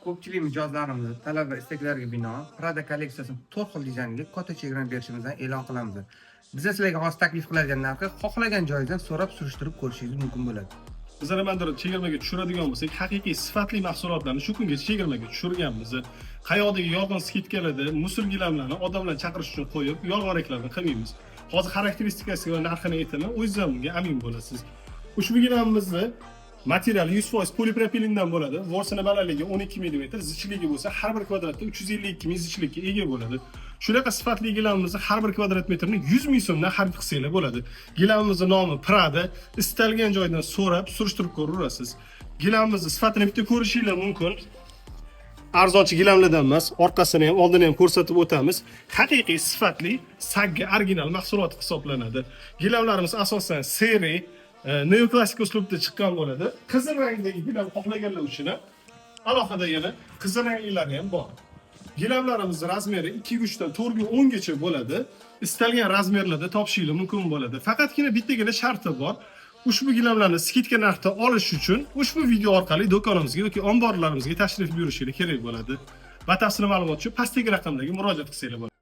Ko'pchilik mijozlarimiz talab va istaklariga binoan Prada kolleksiyasini to'rt xil dizaynga katta chegirma berishimizni e'lon qilamiz. Biz sizlarga hozir taklif qiladigan narxi xohlagan joyingizdan so'rab surishtirib ko'rishingiz mumkin bo'ladi. Bizlar nimadir chegirmaga tushiradigan bo'lsak, haqiqiy sifatli mahsulotlarni shu kungacha chegirmaga tushirganmiz. Qayoqdagi yolg'on скидка larda мусор gilamlarni odamlar chaqirish uchun qo'yib, yolg'on reklama qilmaymiz. Hozir xarakteristikasi va narxini aytaman, o'zingiz ham bunga amin bo'lasiz. Ushbu gilamimizni materiali 100% polipropilendan bo'ladi. Ворс ini balandligi 12 mm, zichligi bo'lsa har bir kvadratda 352 ming zichlikka ega bo'ladi. Shunaqa sifatli gilamimizni har bir kvadrat metrini 100 ming so'mdan xarid qilsanglar bo'ladi. Gilamimizni nomi Prada. Istalgan joydan so'rab, surishtirib ko'raverasiz. Gilamimizni sifatini bitta ko'rishinglar mumkin. Arzonchi gilamlardan emas, orqasini ham, oldini ham ko'rsatib o'tamiz. Haqiqiy sifatli sagga original mahsulot hisoblanadi. Gilamlarimiz asosan серый, neoklassik uslubda chiqqan bo'ladi. Qizil rangdagi gilam xohlaganlar uchun ham alohida yana qizil ranglilari ham bor. Gilamlarimiz размер i 2 3 dan 4 10 gacha bo'ladi. Istalgan размер larda topishinglar mumkin bo'ladi. Faqatgina bittagina sharti bor. Ushbu gilamlarni скидка narxda olish uchun ushbu video orqali do'konimizga yoki omborlarimizga tashrif buyurishingiz kerak bo'ladi. Batafsil ma'lumot uchun pastdagi raqamlarga murojaat qilsanglar bo'ladi.